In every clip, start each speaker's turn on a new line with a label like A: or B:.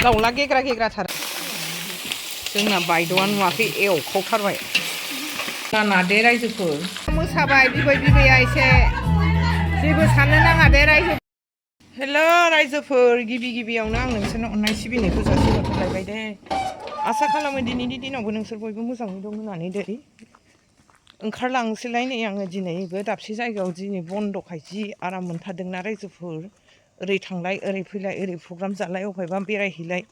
A: दाउला गेग्रा गेग्राथार जोंना बायद'आ नुवाखै एवखावथारबाय जाना दे रायजोफोर मोसाबाय बिबै बिबैया एसे जेबो साननो नाङा दे रायजो हेल' रायजोफोर गिबि गिबियावनो आं नोंसोरनो अननाय सिबिनायखौ जासिहरलायबाय दे आसा खालामो दिनैनि दिनावबो नोंसोर बयबो मोजाङै दं होननानै दै ओंखारलांसैलाय नै आङो दिनैबो दाबसे जायगायाव दिनै बन्द'खाय जि आराम मोनथारदोंना रायजोफोर ओरै थांलाय ओरै फैलाय ओरै प्रग्राम जालाय अबेबा बेरायहैलाय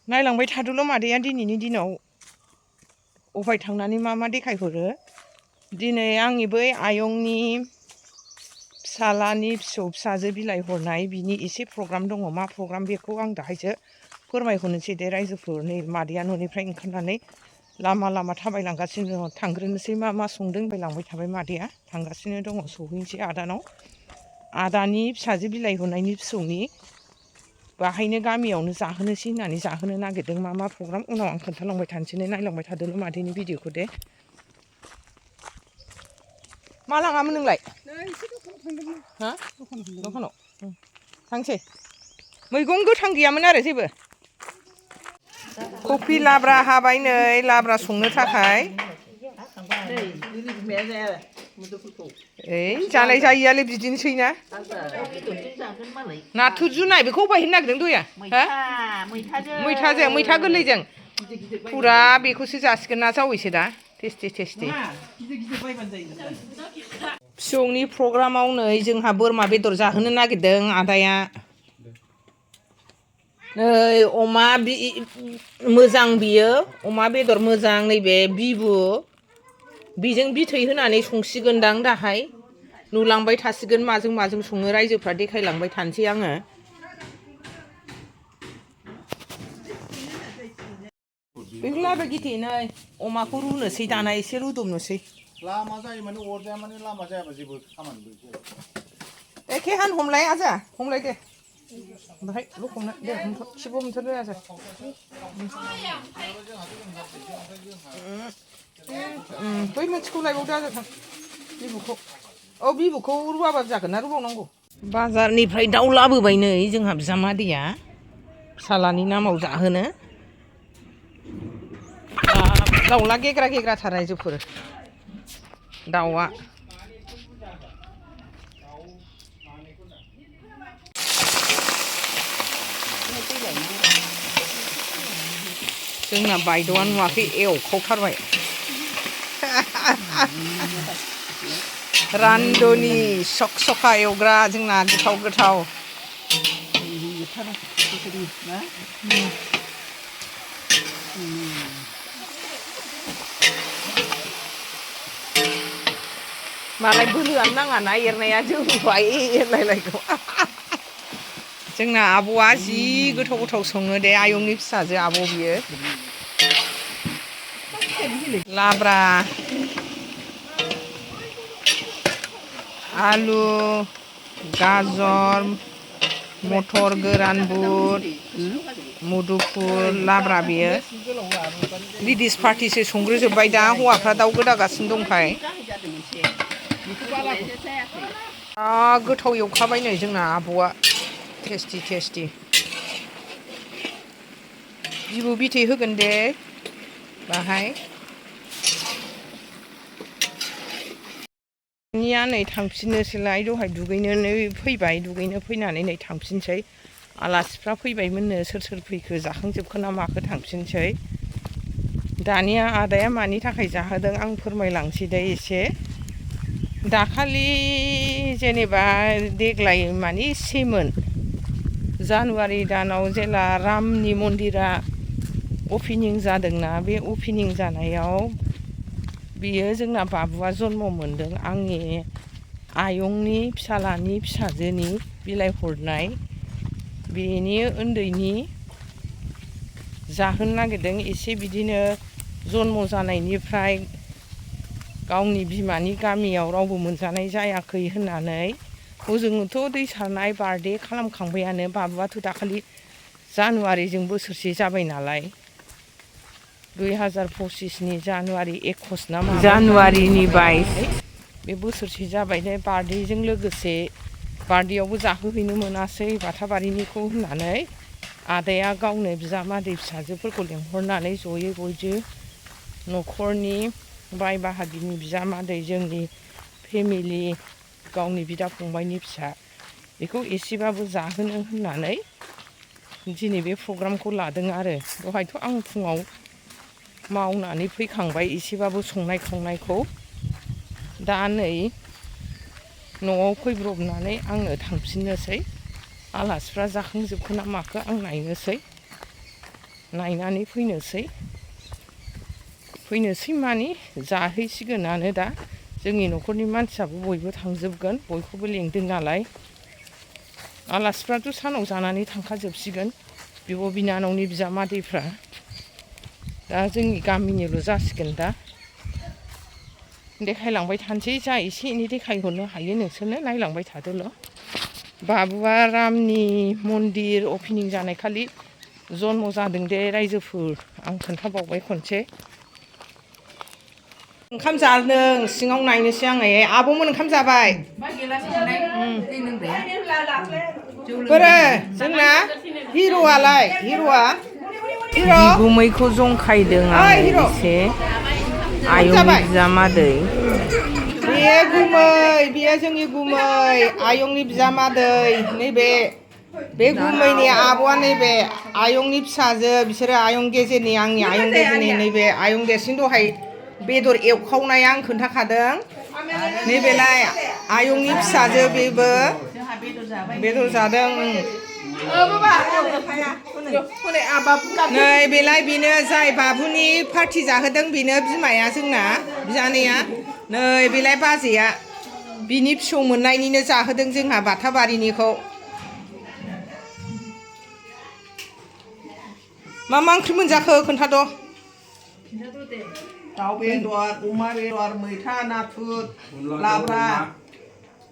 A: नायलांबाय थादोल' मादैया दिनैनि दिनाव अबहाय थांनानै मा मा देखायहरो दिनै आंनि बै आयंनि फिसालानि फिसाजो बिलाइ हरनाय बिनि एसे प्रग्राम दङ मा प्रग्राम बेखौ आं दाहायसो फोरमायहरनोसै दे रायजोफोर नै मादैया न'निफ्राय ओंखारनानै लामा लामा थाबायलांगासिनो दङ थांग्रोनोसै मा मा संदों बायलांबाय थाबाय मादैया थांगासिनो दङ सहैनोसै आदानाव आदानि फिसाजो बिलाइ हरनायनि फिसौनि बाहायनो गामियावनो जाहोनोसै होननानै जाहोनो नागिरदों मा मा प्रग्राम उनाव आं खोन्थालांबाय थानोसै नायलांबाय थादोल' मादैनि भिडिअखौ दे मा लाङामोन नोंलाय हा दखानाव थांसै मैगं गोथां गैयामोन आरो जेबो कफि लाब्रा हाबाय नै लाब्रा संनो थाखाय ओइ जानाय जायैयालाय बिदिनोसै ना नाथुर जुनाय बेखौ बायहैनो नागिरदों दया मैथाजों मैथा गोरलैजों फुरा बेखौसो जासिगोन ना जावैसो दा टेस्टि टेस्टि फिसौनि प्रग्रामाव नै जोंहा बोरमा बेदर जाहोनो नागिरदों आदाया नै अमा मोजां बियो अमा बेदर मोजां नैबे बिबु बेजों बिथै होनानै संसिगोनदां दाहाय नुलांबाय थासिगोन माजों माजों सङो रायजोफ्रा देखायलांबाय थानोसै आङो बेखौ लाबो गिथै नै अमाखौ रुनोसै दाना एसे रुदबनोसै लामा जायो माने अरजाया माने लामा जायाबा जेबो खामानि एखे हान हमलाय आजा हमलाय दे ओमफ्राय लखबनो दे खिबो हमथारदो आजा बै मोनसेखौ लायबावदो आजा थां बिबुखौ औ बिबुखौ रुवाबाबो जागोन ना रुबावनांगौ बाजारनिफ्राय दाउ लाबोबाय नै जोंहा बिजामादैया फिसालानि नामाव जाहोनो दाउला गेग्रा गेग्राथार रायजोफोर दाउआ जोंना बायद'आ नुवाखै एवखावथारबाय रान्दनि सखा एवग्रा जोंना गोथाव गोथाव मालाय बोलोआनो नाङाना एरनाया जोंबाय एरलायलायगौ जोंना आब'आ जि गोथाव गोथाव सङो दे आयंनि फिसाजो आब' बियो लाब्रा आलु गाजर मटर गोरान बुट मुदुफुल लाब्रा बियो लेडिस पार्टिसो संग्रोजोब्बाय दा हौवाफ्रा दाउ गोदागासिनो दंखाय गोथाव एवखाबाय नै जोंना आब'आ टेस्टि टेस्टि बिबु बिथै होगोन दे बाहाय निया नै थांफिननोसैलाय दहाय दुगैनो फैबाय दुगैनो फैनानै नै थांफिनसै आलासिफ्रा फैबायमोननो सोर सोर फैखो जाखांजोबखो ना माखो थांफिनसै दानिया आदाया मानि थाखाय जाहोदों आं फोरमायलांसै दे एसे दाखालि जेनेबा देग्लाय मानि एसेमोन जानुवारि दानाव जेला रामनि मन्दिरा अपेनिं जादोंना बे अपेनिं जानायाव बियो जोंना बाबुआ जन्म मोनदों आंनि आयंनि फिसालानि फिसाजोनि बिलाइ हरनाय बेनि उन्दैनि जाहोनो नागिरदों एसे बिदिनो जन्म जानायनिफ्राय गावनि बिमानि गामियाव रावबो मोनजानाय जायाखै होननानै हजोंथ' दै सारनाय बार्थडे खालामखांबायानो बाबुआथ' दाखालि जानुवारिजों बोसोरसे जाबाय नालाय 2025नि जानुवारि 21 ना मा जानुवारिनि 22 बे बोसोरसे जाबाय दे बार्थडेजों लोगोसे बार्थडेयावबो जाहोहैनो मोनासै बाथाबारिनिखौ होननानै आदाया गावनो बिजामादै फिसाजोफोरखौ लेंहरनानै जयै बयबो न'खरनि बाय बाहागिनि बिजामादै जोंनि फेमिलि गावनि बिदा फंबायनि फिसा बेखौ एसेबाबो जाहोनो होननानै दिनै बे प्रग्रामखौ लादों आरो दहायथ' आं फुङाव मावनानै फैखांबाय एसेबाबो संनाय खावनायखौ दा नै न'आव फैब्रबनानै आङो थांफिननोसै आलासिफ्रा जाखांजोबखो ना माखो आं नायनोसै नायनानै फैनोसै मानि जाहैसिगोनानो दा जोंनि न'खरनि मानसियाबो बयबो थांजोबगोन बयखौबो लेंदों नालाय आलासिफ्राथ' सानाव जानानै थांखाजोबसिगोन बिब' बिनानावनि बिजामादैफ्रा दा जोंनि गामिनिल' जासिगोन दा देखायलांबाय थानोसै जा एसे एनै देखायहरनो हायो नोंसोरनो नायलांबाय थादोल' बाबुआ रामनि मन्दिर अपेनिं जानाय खालि जन्म जादों दे रायजोफोर आं खोन्थाबावबाय खनसे ओंखाम जादों सिङाव नायनोसै आङो आब'मोन ओंखाम जाबाय बोरो जोंना हिर'आलाय हिर'आ बिगुमैखौ जंखायदों आङो एसे आयंनि बिजामादै बेयो गुमै बेयो जोंनि गुमै आयंनि बिजामादै नैबे बे गुमैनि आब'आ नैबे आयंनि फिसाजो बिसोरो आयं गेजेरनि आंनि आयं गेजेरनि नैबे आयं देरसिन दहाय बेदर एवखावनाया आं खोन्थाखादों नैबेलाय आयंनि फिसाजो बेबो बेदर जादों नै बेलाय बेनो जाय बाबुनि पार्टि जाहोदों बेनो बिमाया जोंना बिजानैया नै बेलाय बाजैया बिनि फिसौ मोननायनिनो जाहोदों जोंहा बाथाबारिनिखौ मा ओंख्रि मोनजाखो खोन्थाद' दाउ बेदर अमा बेदर मैथा नाथुर लाब्रा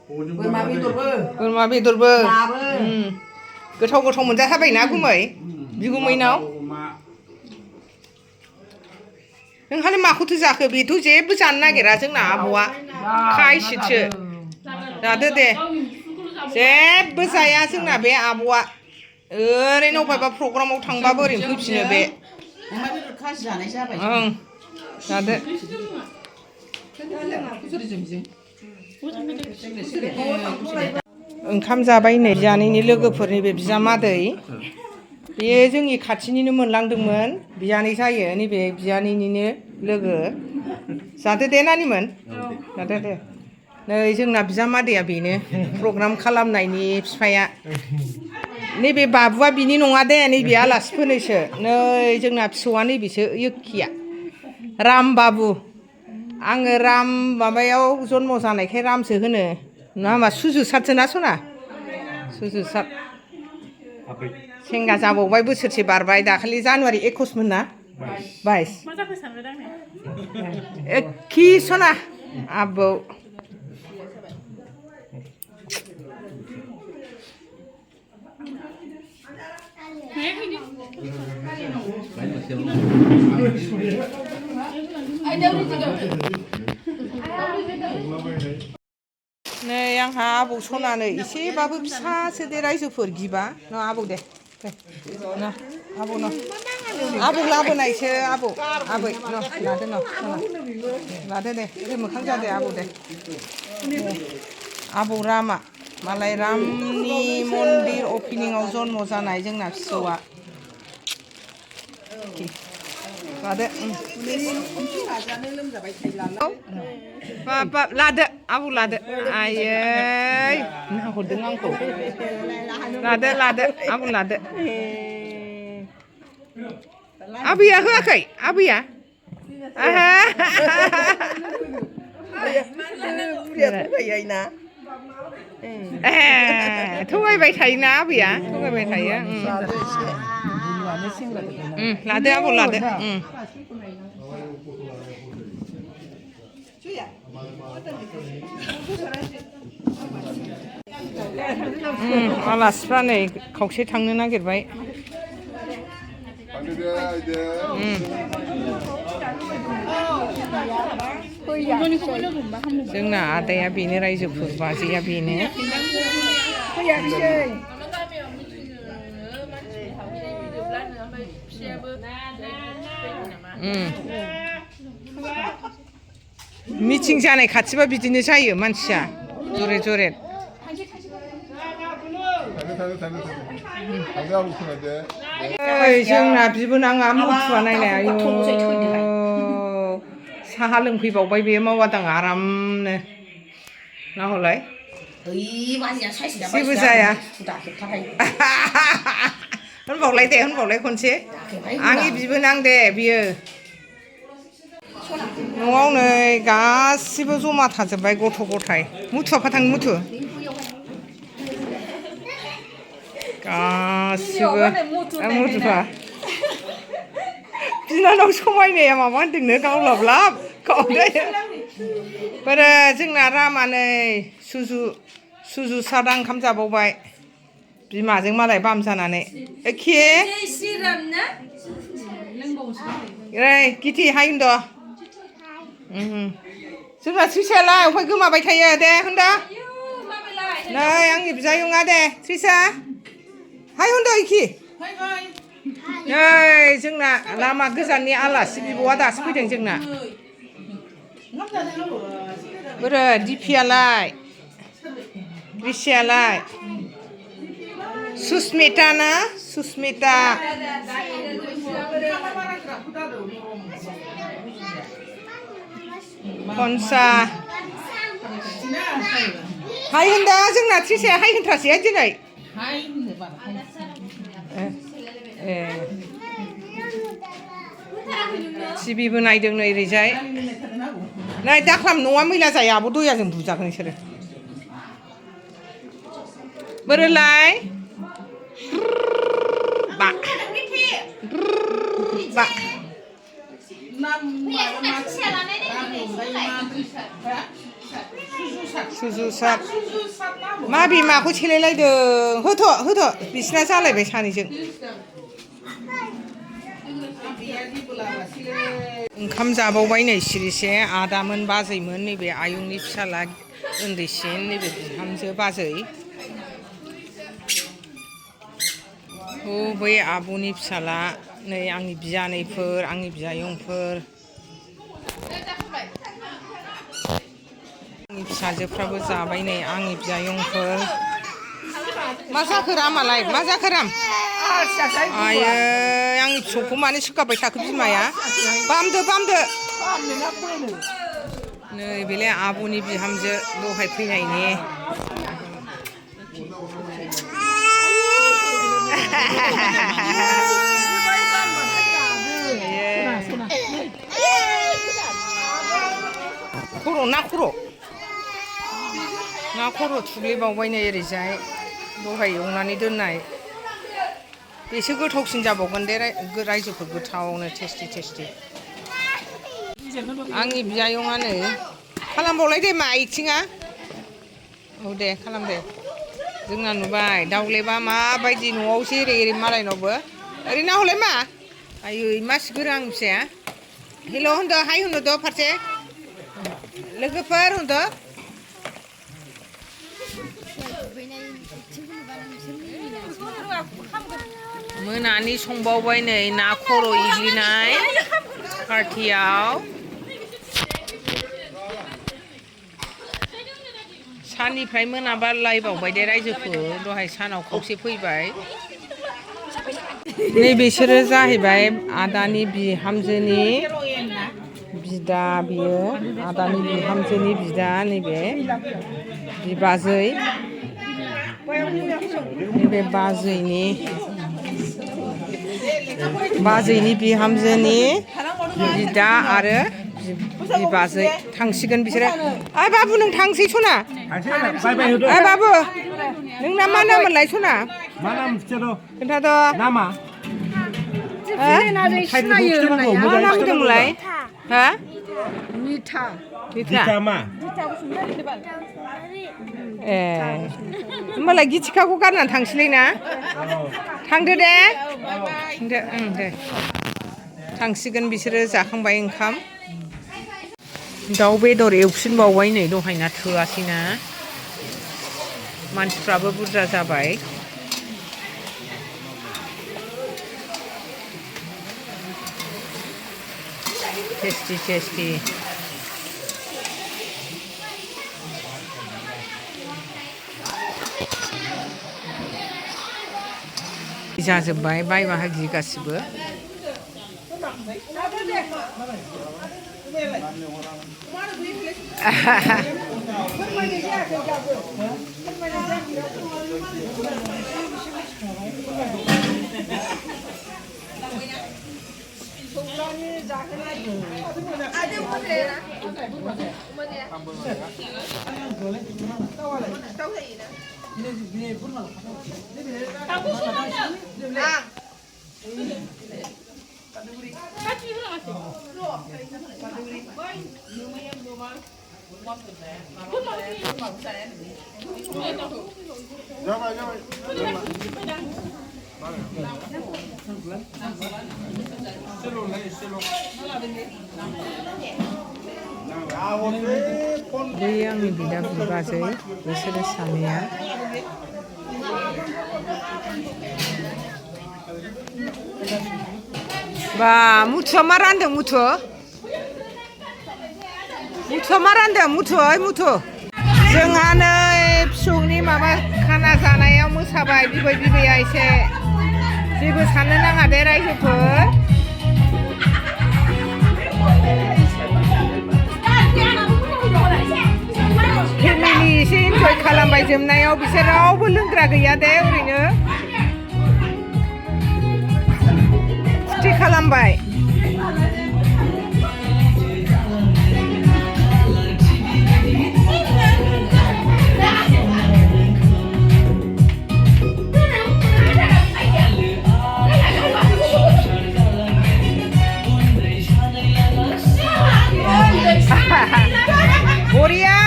A: बोरमा बेदरबो गोथाव मोनजाथारबायना गुमै बिगुमैनाव नोंहालाय माखौथो जाखो बेथ' जेबो जानो नागिरा जोंना आब'आ खायसेसो जादो दे जेबो जाया जोंना बे आब'आ ओरैनो अबेबा प्रग्रामाव थांबाबो ओरैनो फैफिनो बे ओं जादो ओंखाम जाबाय नै बियानैनि लोगोफोरनि बे बिजामादै बेयो जोंनि खाथिनिनो मोनलांदोंमोन बियानै जायो नैबे बियानैनिनो लोगो जादो दे नानिमोन जादो दे नै जोंना बिजामादैया बेनो प्रग्राम खालामनायनि बिफाया नैबे बाबुआ बिनि नङा दे नैबे आलासिफोरनोसो नै जोंना फिसौआ नैबेसो योक्किया राम बाबु आङो राम माबायाव जन्म जानायखाय रामसो होनो नामा सुजुसारसो ना सना सुजुसार सेंगा जाबावबाय बोसोरसे बारबाय दाखालि जानुवारि 21 मोन ना 22 एखि सना आबौ नै आंहा आबौ सनानो एसेबाबो फिसासो दे रायजोफोर गिबा न' आबौ दे न' आबौ न' आबौ लाबोनायसो आबौ आबै न' लादो न' लादो दे ओरै मोखां जादे आबौ दे आबौ रामा मालाय रामनि मन्दिर अपेनिंआव जन्म जानाय जोंना फिसौआ लादो बाब लादो आबौ लादो आयै नाहरदों आंखौ लादो आबौ लादो आबैया होआखै आबैया थगायबाय थायोना आबैया थगायबाय थायो लादो आबौ लादो आलासिफ्रा नै खावसे थांनो नागिरबाय जोंना आदाया बेनो रायजोफोर बाजैया बेनो मिटिं जानाय खाथिबा बिदिनो जायो मानसिया जरे जरे जोंना बिबोनाङा मुथुवा नायनाय आयु साहा लोंफैबावबाय बेयो मावादां आरामनो नाहरलाय जेबो जाया होनबावलाय दे होनबावलाय खनसे आंनि बिबोनां दे बियो न'आव नै गासिबो जमा थाजोब्बाय गथ' गथाय मुथुवा थाङो मुथु गासिबो मुथुवा बिनानाव समायनाया माबा होनदोंनो गावलाबलाब बोरो जोंना रामा नै सुजु सादा ओंखाम जाबावबाय बिमाजों मालाय बाम जानानै एखे गिथि हाय होनद' जोंना थ्रिसायालाय अफाय गोमाबाय थायो दे होनदा नै आंनि बिजायंआ दे थ्रिसा हाय होनद' इखि नै जोंना लामा गोजाननि आलासि बिब'आ दासो फैदों जोंना बोरो दिपियालाय रिसियालाय सुस्मिता ना सुस्मिता खनसा हाय होनदा जोंना थ्रिसाया हाय होनथारसैहाय दिनै टिभिबो नायदों नै ओरैजाय नै दाख्लाम न'आ मैला जाया आब' दयाजों बुजागोन बिसोरो बोरोलाय बा बा सुजुसार मा बिमाखौ सेलायलायदों होथ' बिसिना जालायबाय सानैजों ओंखाम जाबावबाय नै सिरिसे आदामोन बाजैमोन नैबे आयंनि फिसाला उन्दैसिन नैबे बिहामजो बाजै बै आब'नि फिसाला नै आंनि बियानैफोर आंनि बियायंफोर आंनि फिसाजोफ्राबो जाबाय नै आंनि बियायंफोर मा जाखो रामालाय मा जाखो राम आयै आंनि फिसौखौ मानो सोगाबबाय थाखो बिमाया बामदो नै बेलाय आब'नि बिहामजो दहाय फैनायनि ना खर' थुग्लिबावबाय नै ओरैजाय दहाय एवनानै दोननाय बेसो गोथावसिन जाबावगोन दे रायजोफोर गोथावनो टेस्टि आंनि बियायंआनो खालामबावलाय दे मा एक्टिङा औ दे खालाम दे जोंना नुबाय दाउलेबा माबायदि न'आव जेरै मालायनावबो ओरैनो हलाय मा आयै मासि गोरां फिसाया हेल' होनदो हाय होनद' फारसे लोगोफोर होनद' मोनानि संबावबाय नै ना खर' एग्लिनाय पार्टियाव साननिफ्राय मोनाबा लायबावबाय दे रायजोखौ दहाय सानाव खावसे फैबाय नै बिसोरो जाहैबाय आदानि बिहामजोनि बिदा बियो आदानि बिहामजोनि बिदा नैबे बिबाजै नैबे बाजैनि बिहामजोनि बिदा आरो बिबाजै थांसिगोन बिसोरो ओइ बाबु नों थांसै सना ओइ बाबु नोंना मा नाममोनलाय सना
B: मा नाम
A: खोन्थाद'
B: नामा
A: मा नाम होनदोंमोनलाय हा
C: मिथा
B: मा
A: ए होमबालाय गिथिखाखौ गारनानै थांसैलाय ना थांदो दे दे थांसिगोन बिसोरो जाखांबाय ओंखाम दाउ बेदर एवफिनबावबाय नै दहायना थोआसैना मानसिफ्राबो बुरजा जाबाय टेस्टि टेस्टि जाजोब्बाय बाय बाहागि गासिबो बै आंनि बिदा बिबाजै बिसोरो सानैया बा मुथुआ मा रानदों मुथुआ मा रानदों मुथु मुथु जोंहा नै फिसौनि माबा खाना जानायाव मोसाबाय बिबै बिबैया एसे जेबो साननो नाङा दे रायजोफोर फेमिलि एसे इन्जय खालामबाय जोबनायाव बिसोर रावबो लोंग्रा गैया दे ओरैनो फुरथि खालामबाय बरिया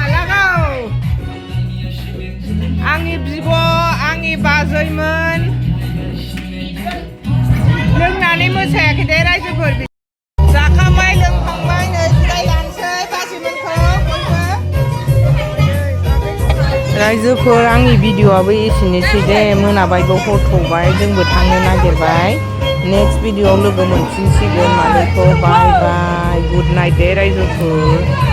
A: लागाव आंनि बिब' आंनि बाजैमोन लोंनानै मोसायाखै दे रायजोफोर जाखांबाय लोंखांबाय नै जिरायलानोसै बाजैमोनखौ बयबो रायजोफोर आंनि भिडिअ'आबो एसेनोसै दे मोनाबायबो हर थौबाय जोंबो थांनो नागिरबाय नेक्स्ट भिडिअ'आव लोगो मोनफिनसिगोन मादैखौ बाय बाय गुड नाइट दे रायजोफोर